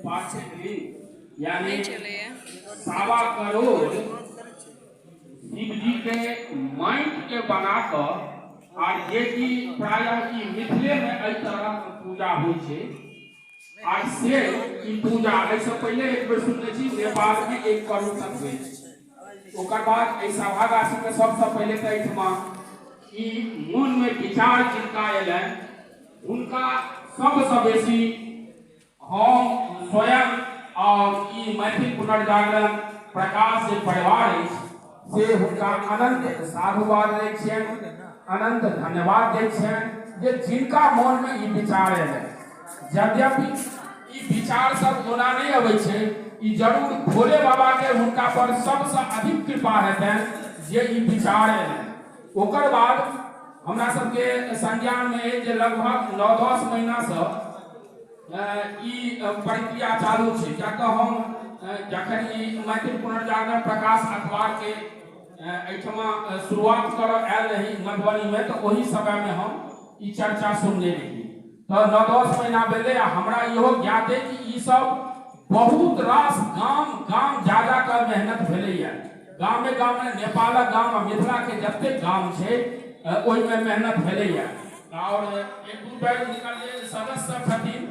पार्थिव यानी नहि चलैया। 1.25 करोड़ शिवजी के माटि के बना कऽ, आर जे कि प्रायः ई मिथिले में एहि तरह के पूजा होइ छै, आर से ई पूजा एहिसँ पहिले एक बेर सुनने छी, नेपाल में 1 करोड़ तक होइ छै। ओकर बाद एहि सभागाछी में सबसँ पहिले तऽ एहिठमा ई मोन में विचार जिनका अयलनि, हुनका सबसँ बेसी हम स्वयं और ई मैथिल पुनर्जागरण प्रकाश जे परिवार अछि, से हुनका अनंत साधुवाद दै छियनि, अनंत धन्यवाद दै छियनि जे जिनका मोनमे ई विचार एलै। यद्यपि ई विचार सब ओना नहि अबै छै, ई जरूर भोले बाबा के हुनका पर सबसँ अधिक कृपा हेतनि जे ई विचार एलै। ओकर बाद हमरा सबके संज्ञानमे अछि जे लगभग 9-10 महीनासँ ई प्रक्रिया चालू छै, किएक तऽ हम जखन ई मैथिल पुनर्जागरण प्रकाश अखबारके एहिठमा शुरुआत करऽ आयल रही मधुबनीमे, तऽ ओहि समयमे हम ई चर्चा सुनने रही। तऽ 9-10 महीना भेलै आ हमरा इहो ज्ञात अइ कि ई सब बहुत रास गाम गाम जा जा कऽ मेहनत भेलैए। गामे गाममे, नेपालक गाम आ मिथिलाके जतेक गाम छै, ओहिमे मेहनत भेलैए। आओर एक दू बेर हुनकर जे सदस्य सब छथिन,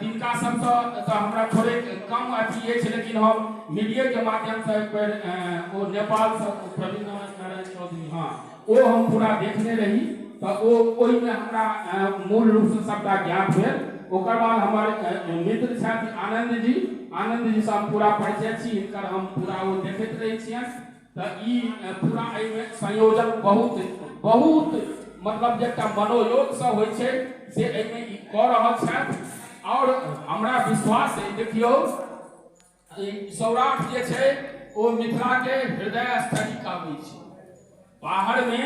तिनका सबसँ तऽ हमरा थोड़े कम अथी अछि, लेकिन हम मीडियाके माध्यमसँ एक बेर ओ नेपालसँ प्रवीण नारायण चौधरी, हँ, ओ हम पूरा देखने रही, तऽ ओ ओहिमे हमरा मूल रूपसँ सबटा ज्ञात भेल। ओकर बाद हमर मित्र छथि आनन्द जी। आनन्द जीसँ हम पूरा परिचय छी हिनकर, हम पूरा ओ देखैत रहै छियनि। तऽ ई पूरा एहिमे संयोजन बहुत बहुत मतलब जे एकटा मनोयोगसँ होइ छै, से एहिमे ई कऽ रहल छथि। आओर हमरा विश्वास अइ, देखियौ, ई सौराठ जे छै, ओ मिथिलाके हृदय स्थली कहबै छै। बाहरमे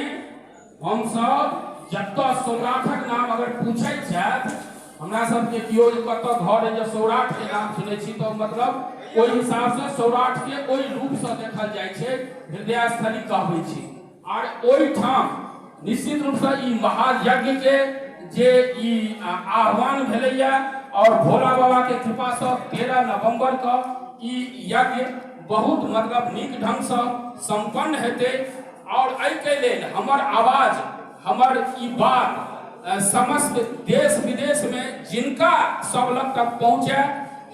हमसब जतऽ सौराठक नाम अगर पूछै छथि हमरा सबके केओ जे कतऽ घर अइ, जे सौराठके नाम सुनै छी, तऽ मतलब ओहि हिसाबसँ सौराठके ओहि रूपसँ देखल जाइ छै, हृदय स्थली कहबै छै। आर ओहिठाम निश्चित रूपसँ ई महायज्ञके जे ई आह्वान भेलैए और भोला बाबाके कृपासँ 13 नवम्बर के ई यज्ञ बहुत मतलब नीक ढंगसँ सम्पन्न हेतै। और एहिके लेल हमर आवाज, हमर ई बात समस्त देश विदेशमे जिनका सब लग तक पहुँचे,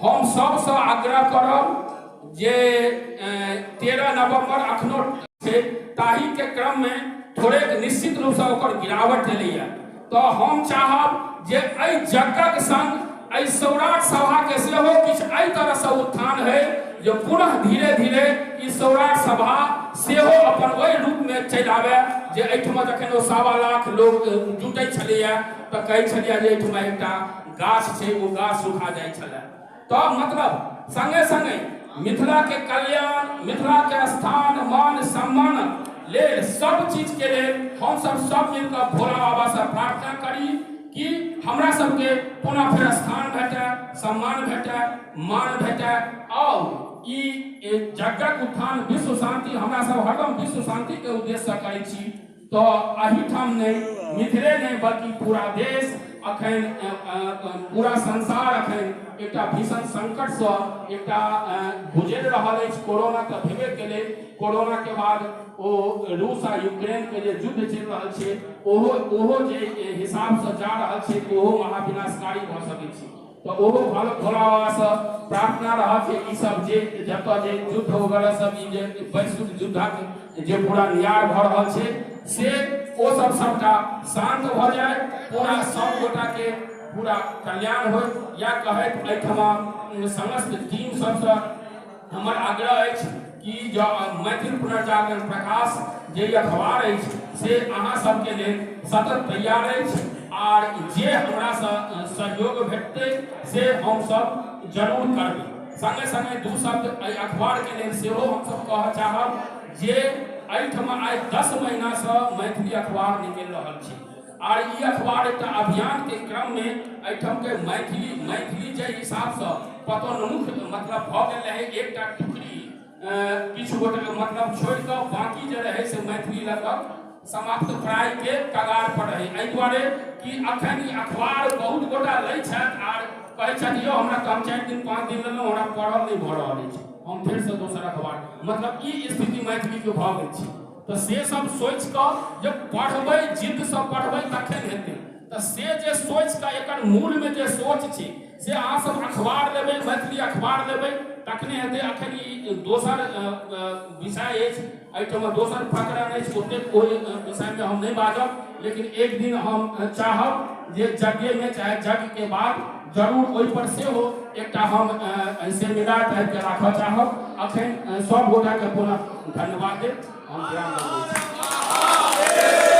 हम सबसँ आग्रह करब जे 13 नवम्बर अखनो छै, ताहिके क्रममे थोड़ेक निश्चित रूपसँ ओकर गिरावट एलैए। तऽ हम चाहब जे एहि यज्ञक संग एहि सौराठ सभाके सेहो किछु एहि तरहसँ उत्थान है जे पुनः धीरे धीरे ई सौराठ सभा सेहो अपन ओहि रूपमे चलि आबय जे एहिठमा जखन ओ 1.25 लाख लोक जुटै छलैए, तऽ कहै छलैए जे एहिठमा एकटा गाछ छै, ओ गाछ सुखा जाइ छलै। तऽ मतलब संगे संगे मिथिलाके कल्याण, मिथिलाके स्थान, मान सम्मान लेल, सब चीजके लेल हमसब सब मिलकऽ भोला बाबासँ प्रार्थना करी कि हमरा सबके पुनः फेर स्थान भेटय, सम्मान भेटय, मान भेटय और ई यज्ञक उत्थान, विश्व शांति। हमरा सब हरदम विश्व शांतिके उद्देश्यसँ करै छी, तऽ एहिठाम नहि, मिथिले नहि, बल्कि पूरा देश अखन, पूरा संसार अखन एकटा भीषण संकटसँ एकटा गुजरि रहल अछि। कोरोना तऽ भेबे केलै, कोरोनाके बाद ओ रूस आ यूक्रेनके जे युद्ध चलि रहल छै, ओहो ओहो जे हिसाबसँ जा रहल छै, ओहो महाविनाशकारी भऽ सकै छै। तऽ ओहो भोला बाबासँ प्रार्थना रहत जे ई सब जे जतऽ जे युद्ध वगैरह सब, ई जे वैश्विक युद्धक जे पूरा नियार भऽ रहल छै, से ओ सब सबटा शान्त भऽ जाय, पूरा सब गोटाके पूरा कल्याण होय। या कहैत एहिठमा समस्त टीम सबसँ हमर आग्रह अछि कि जँ मैथिल पुनर्जागरण प्रकाश जे ई अखबार अछि, से अहाँ सबके लेल सतत तैयार अछि आर जे हमरासँ सहयोग भेटतै, से हमसब जरूर करबै। संगे संगे दू शब्द एहि अखबारके लेल सेहो हमसब कहऽ चाहब जे एहिठमा आइ 10 महीनासँ मैथिली अखबार निकलि रहल छै आर ई अखबार एकटा अभियानके क्रममे एहिठामके मैथिली मैथिली जे हिसाबसँ पतोन्मुख मतलब भऽ गेल रहै, एकटा टुकड़ी किछु गोटे मतलब छोड़ि कऽ बाँकी जे रहै, से मैथिली लगभग समाप्त प्रायके कगार पर रहै। एहि दुआरे कि अखन ई अखबार बहुत गोटा लै छथि आर कहै छथि यौ हमरा तऽ हम 4 दिन 5 दिन लेलहुँ, हमरा पढ़ल नहि भऽ रहल अछि, हम फेरसँ दोसर अखबार, मतलब ई स्थिति मैथिलीके भऽ गेल छै। तऽ से सब सोचि कऽ जे पढ़बै, जिद्दसँ पढ़बै तखन हेतै। तऽ से जे सोचि कऽ एकर मूलमे जे सोच छै से अहाँ सब अखबार लेबै, मैथिली अखबार लेबै तखने हेतै। अखन ई दोसर विषय अछि, एहिठाम दोसर प्रकरण अछि, ओतेक ओहि विषयमे हम नहि बाजब, लेकिन एक दिन हम चाहब जे यज्ञमे चाहे यज्ञके बाद जरूर ओहिपर सेहो एकटा हम सेमिनार टाइपके राखऽ चाहब। अखन सब गोटाके पुनः धन्यवाद देब हम विराम दै छी।